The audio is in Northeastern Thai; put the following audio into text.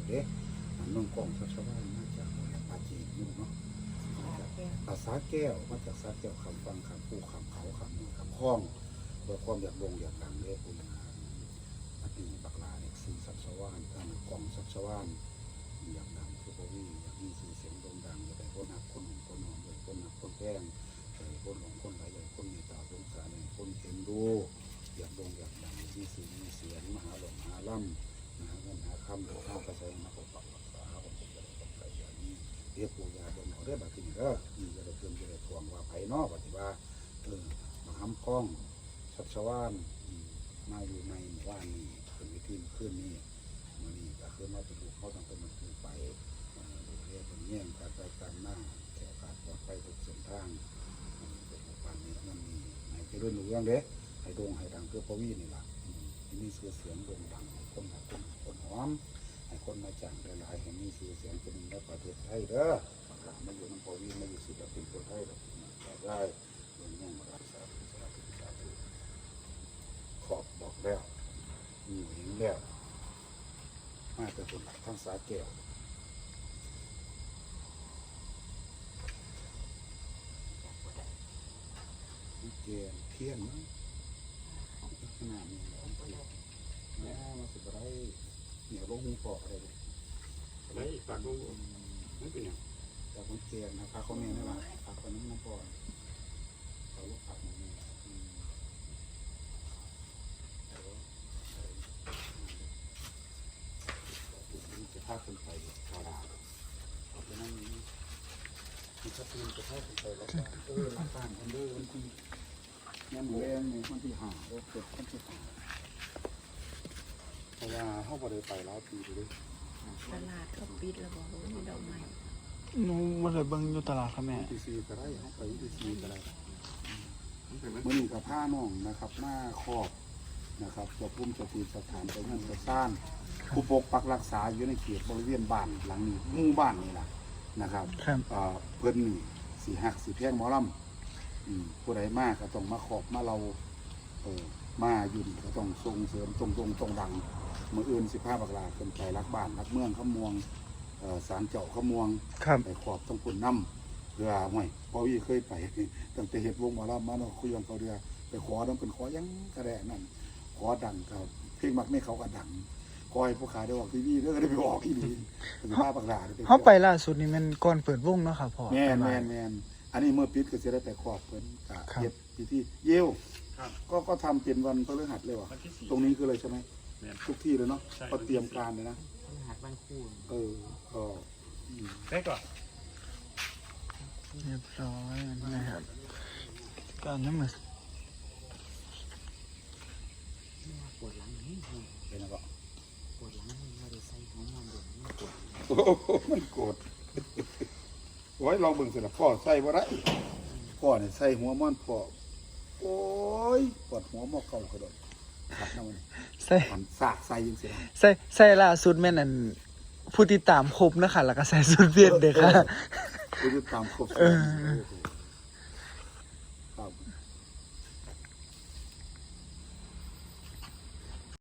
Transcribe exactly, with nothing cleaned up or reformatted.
เด้ อันน้องกล้องชัชวาลมาจากปราจีนอยู่เนาะ มาจาก อ่า สาแก้ว มาจากสาแก้ว ข้ามฝั่ง ข้ามภู ข้ามเขา ข้ามห้วย ข้ามคลอง เพื่อความอยากโด่งอยากดังเด้ ผู้ย่า อันนี้บักหล้าเนี่ย ชื่อชัชวาล เอ่อ กล้องชัชวาล อยากดังคือบ่มี อยากมีชื่อเสียงโด่งดัง อยากได้คนฮักคนหลงคนหอม อยากได้คนฮักคนแพง อยากได้คนหลงคนไหล อยากได้คนเมตตาสงสาร อยากได้คนเอ็นดู อยากโด่งอยากดัง อยากมีชื่อมีเสียง มาหาหลงหาล่ำ มาหาเงินหาคำ เฮาก็ใส่มาปกปักรักษา เฮาก็คงจะได้ความใส่อย่างนี้ เรียกปู่ย่าเบิ่งเอาเด้อ บัดทีนี้เด้อ อืม จะได้เพิ่มจะได้ทวงว่าไผเนาะ บัดนี้ว่า เออ บักหำคอง ชัชวาล อืม มาอยู่ในหมู่บ้านนี้ เป็นวิธีคืนนี้ มื้อนี้ก็คือมาเป็นลูกเขาตั้งแต่มื้อคืนไป เอ่อ ดูแลเพิ่นแย่งการไปการมา แคล้วคลาดปลอดภัยทุกเส้นทาง เออ เป็นหมู่บ้านนี้ นั่นนี่ ให้เจริญรุ่งเรืองเด้ ให้โด่งให้ดังคือพ่อวีนี่ล่ะ อืม ให้มีชื่อเสียงโด่งดัง ให้คนรักคนหอม ให้คนมาจ้างหลายๆ ให้มีชื่อเสียงเป็นหนึ่งในประเทศไทยเด้อ บักหล้ามาอยู่นำพ่อวี มาอยู่ศิลปินคนไทยดอก ได้ เบิ่งแย่งบักหล้า สาธุ สาธุ สาธุ ขอบบอกแล้ว อืม เห็นแล้ว มาแต่คนละทางสาแก้ว แกนเทียนมั้ง ขนาดนี้แล้ว แม่มาสิบ่ได้ เหนียวลงหูปอกอะไรเลย ได้ ฝากลง อืม มันเป็นหยัง แต่คนแกนนะ ฝากคนนี้นี่ล่ะ ฝากคนนี้น้ำปอน เขาลูกฝากหน่อยนี่ อืม เดี๋ยว เดี๋ยวจะพาคนไปธรรมดา เอาไปนั่งนี่ มันจะเปลี่ยนจะพาคนไปแล้วบ้าน เออ หลังบ้านกันเด้อ วันที่ ยามมื้อแลงนี่วันที่ห้า เออ เกิดวันที่ห้า เพราะว่าเฮาบ่ได้ไปหลายปีเลย ตลาดเขาปิดแล้วบ่ บ่มีดอกไม้ หนูบ่ได้เบิ่งอยู่ตลาดค่ะแม่ วันที่สี่ก็ได้ เฮาไปวันที่สี่ก็ได้ มื้อนี้ก็พาน้องนะครับ มาขอบนะครับ เจ้าภูมิเจ้าที่เจ้าทาง เจ้าเงินเจ้าซาน ผู้ปกปักรักษาอยู่ในเขตบริเวณบ้านหลังนี้ หมู่บ้านนี่ล่ะนะครับ ครับ เอ่อ เพิ่นนี่สิฮักสิแพงหมอลำ อืม ผู้ใดมาก็ต้องมาขอบมาเล่า เออ มาอยู่นี่ก็ต้องส่งเสริม ต้องโด่งต้องดัง มื้ออื่นสิพาบักหล้าขึ้นไปหลักบ้านหลักเมืองคำม่วง เอ่อ ศาลเจ้าคำม่วง ครับ ไปขอบทั้งพุ่นนำ เพื่อ ห้วย พ่อวีเคยไป ตั้งแต่เฮ็ดวงหมอลำมาเนาะ คุยกันเขาเดือ ไปขอนำเพิ่น ขอหยังก็ได้นั่น ขอดังก็ เพลงมักแม่เขาก็ดัง ขอให้ผู้ขาได้ออกทีวีเด้อ ก็ได้ไปออกอีหลี สิพาบักหล้าไป เฮาไปล่าสุดนี่แม่นก่อนเปิดวงเนาะครับพ่อ แม่น ไปไหว้ แม่น แม่น อันนี้เมื่อปิดก็สิได้ไปขอบเพิ่น ก็ ครับ เฮ็ดพิธี เยล ครับ ก็ ก็ทำเป็นวันพฤหัสเลยว่ะ วันที่สี่ ตรงนี้คือเลยใช่ไหม แม่น ทุกที่เลยเนาะ ใช่ ก็เตรียมการเลยนะ พฤหัสบ้านคู่ เออ ก็ อืม ได้ก่อน เรียบร้อยนะครับ การนั้นเหมือน ปวดหลังนี่ เป็นแล้วก็ ปวดหลังนี่ บ่ได้ใส่หัวม่อนเดี๋ยวมันปวด โอ้โห มันโกรธ โอ้ย ลองเบิ่งสิล่ะ พ่อใส่บ่ได้ พ่อเนี่ยใส่หัวม่อนพ่อ โอ้ย ปวดหัวหม้อเก่าขนาด ขัดน้ำมัน ใส่ มันสากใส่ยังสิล่ะ ใส่ ใส่ล่าสุดแม่นอัน ผู้ติดตามครบนะคะ แล้วก็ใส่สุดเวียนเด้อค่ะ เออ ผู้ติดตามครบ เออ โอ้โห